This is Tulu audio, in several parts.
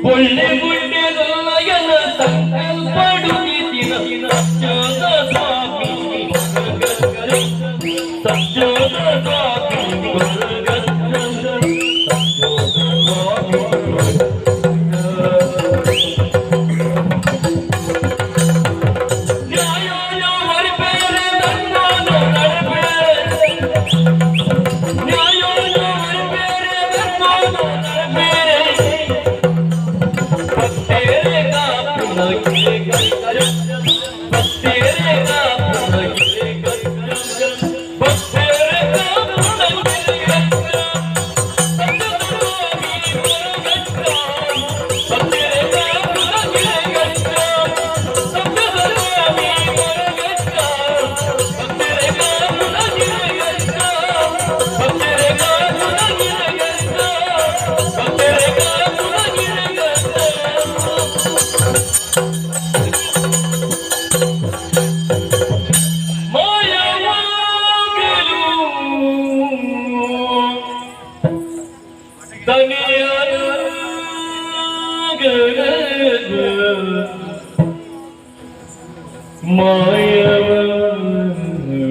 ಒಳ್ಳೆ ಗುಡ್ಡೆದೊಲ್ಲಯನ ಸಂಕಲ್ಪಡುತ್ತಿನ ಸತ್ಯದ ಸ್ವಾಮಿ, ಸತ್ಯದ ಸ್ವಾಮಿ,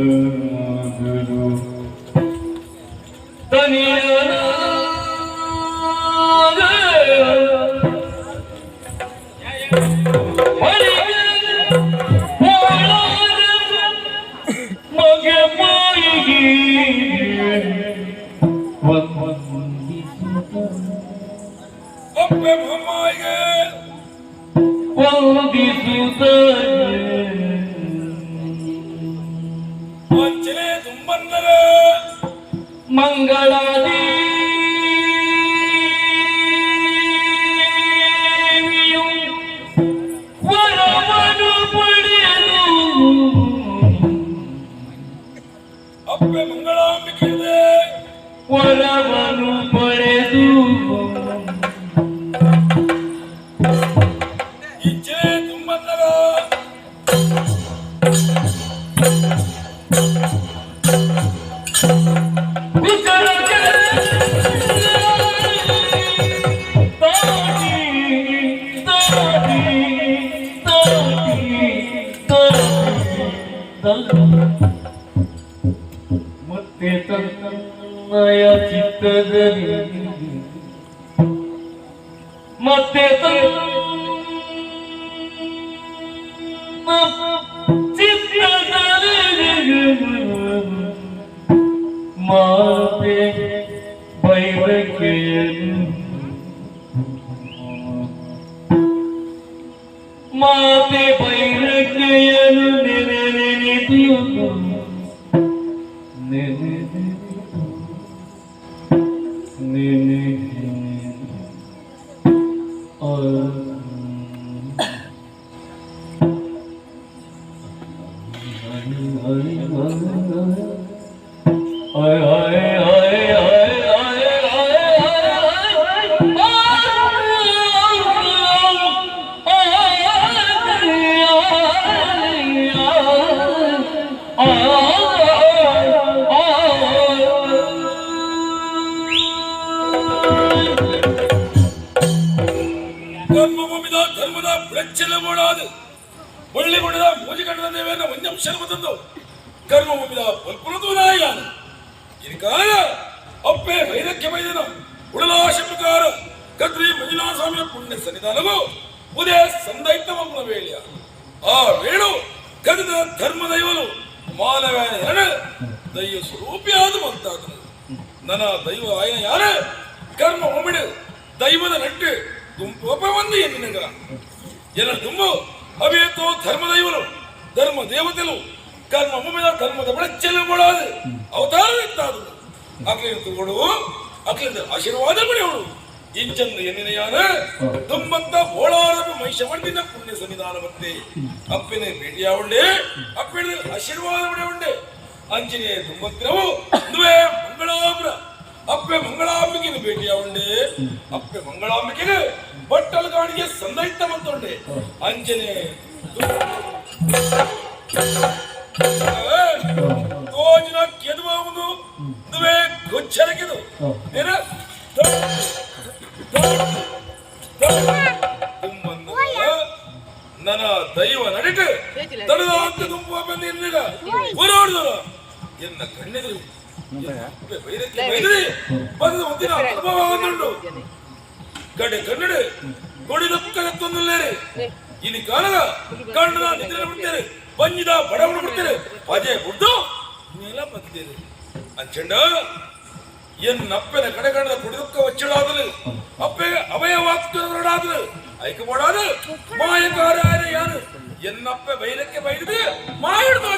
ಮಾಯವಾಗಲು ತನಿಯನಾಗ ಮಗ ಮಾಯಿಗೆ ವಂದಿಸುತ್ತ ಅಪ್ಪೆ ಮಮ್ಮಾಯಿಗೆ ವಂದಿಸುತ್ತ ವಂಚನೆ ತುಂಬನ್ನರ ಮಂಗಳಾದೇವಿಯು ವರವನು ಪಡೆದು ಅಪ್ಪೆ ಮಂಗಳಾಂಬಿಕೆ ವರವನು ಪಡೆದು ಇಚ್ಛೆ ತುಂಬನ್ನರ ಕುಚರ ತಾಟಿ ತಾಟಿ ತಾಟಿ ತಾಟಿ ಮತ್ತೆ ತನ್ನಯ ಚಿತ್ತದಲ್ಲಿ ಮತ್ತೆ ತನ್ನ ಚಿತ್ತದಲ್ಲಿ ಮಾತೆ ಬೈರಕೆಯನು ಮಾತೆ ಬೈರಕೆಯನು ನೆನೆ ನೆನೆದು ನೆನೆ ನೆನೆ ಧರ್ಮಭೂಮಿದ ಧರ್ಮದ ಬೆಳಚೆಲ್ಲ ಬೋಡಾದು ಒಳ್ಳೆಗೊಂಡದ ಮೋಜಿಕಂಡದ ದೇವರ ಒಂದಂಶ ತಂದು ಕರ್ಮಭೂಮಿದ ಪಲ್ಪುಲತೂನಾಯಾನ ಇದಕ್ಕಾಗ ಅಪ್ಪೆ ವೈರಕ್ಯ ವೈದ್ಯನ ಉಡಲಾಶಂಕಾರ ಕದ್ರಿ ಮಂಜುನಾಥ ಸ್ವಾಮಿಯ ಪುಣ್ಯ ಸನ್ನಿಧಾನವು ಉದಯ ಸಂದೈತವನ ವೇಳೆಯ ಆ ವೇಳು ಕದಿದ ಧರ್ಮದೈವನು ಮಾನವ ಎರಡು ದೈವ ಸ್ವರೂಪಿಯಾದ ಮಂತಾದನು ನನ್ನ ದೈವ ಆಯನ ಯಾರ ಕರ್ಮ ಒಮ್ಮಿಡು ದೈವದ ನಟ್ಟು ಗುಂಪು ಒಂದು ಎನ್ನಿನಗ ಎನ ತುಂಬು ಅವೇತೋ ಧರ್ಮದೈವರು ಧರ್ಮ ದೇವತೆಲು ಕರ್ಮ ಮುಮ್ಮಿದ ಧರ್ಮದ ಬೆಳಚೆಲ್ಲ ಬೋಳಾದು ಅವತಾರ ಎತ್ತಾದು ಅಕ್ಲಿನ ತಗೊಂಡು ಅಕ್ಲಿಂದ ಆಶೀರ್ವಾದ ಪಡೆಯವಳು ಇಂಚಂದು ಎನ್ನಿನ ತುಂಬಂತ ಬೋಳಾರದ ಮಹಿಷಮರ್ದಿನ ಪುಣ್ಯ ಸನ್ನಿಧಾನ ಬಂತೆ ಅಪ್ಪಿನ ಭೇಟಿಯಾವುಂಡೆ ಅಪ್ಪಿನ ಆಶೀರ್ವಾದ ಪಡೆಯುಂಡೆ ಅಂಜನೇಯ ತುಂಬತ್ತಿರವು ದುವೆ ಮಂಗಳಾಪುರ ಅಪ್ಪೆ ಮಂಗಳಾಂಬಿಕೆನ ಭೇಟಿಯಾವುಂಡೆ ಅಪ್ಪೆ ಮಂಗಳಾಂಬಿಕೆನ ಬಟ್ಟಲು ಕಾಣಿಗೆ ಸಂದೈತ ಬಂತುಂಡೆ ಅಂಜನೆ ತೋಜಿನ ಕೆದುವುದು ದುವೆ ಗೊಚ್ಚರಕಿದು ಏನ ಕುಮ್ಮನ್ನ ನನ್ನ ದೈವ ನಡಿಟು ತಡೆದ ಅಂತ ತುಂಬುವ ಬಂದು ಎನ್ನಿಗ ಹೋರಾಡಿದರ ಎನ್ನ ಕಣ್ಣೆದುರು ಎನ್ನ ಬೈರಕ್ಕೆ ಬೈದರೆ ಬಂದ ಒಂದಿನ ಅನುಭವ ಒಂದುಂಡು. ಗಡೆ ಕನ್ನಡ ಕೊಡಿದಕ್ಕದ ತೊಂದಲೇರಿ. ಇನಿ ಕಾಲದ ಕಣ್ಣದ ನಿದ್ರೆ ಬಿಡ್ತೇನೆ, ಬಂಜಿದ ಬಡವನು ಬಿಡ್ತೇನೆ, ಪಜೆ ಬಿಡ್ದು ನೆಲ ಬರ್ತೇನೆ. ಅಂಚಂಡ ಎನ್ನಪ್ಪನ ಕಡೆಗಣ್ಣದ ಕುಡಿದುಕ್ಕ ವಚ್ಚಳಾದಲು, ಅಪ್ಪೆ ಅವಯವಾಕ್ತರಡಾದಲು, ಐಕಬೋಡಾದ ಮಾಯಕಾರ ಯಾರು ಎನ್ನಪ್ಪೆ ಬೈರಕ್ಕೆ ಬೈದಿದೆ ಮಾಯಿಡ್ದು.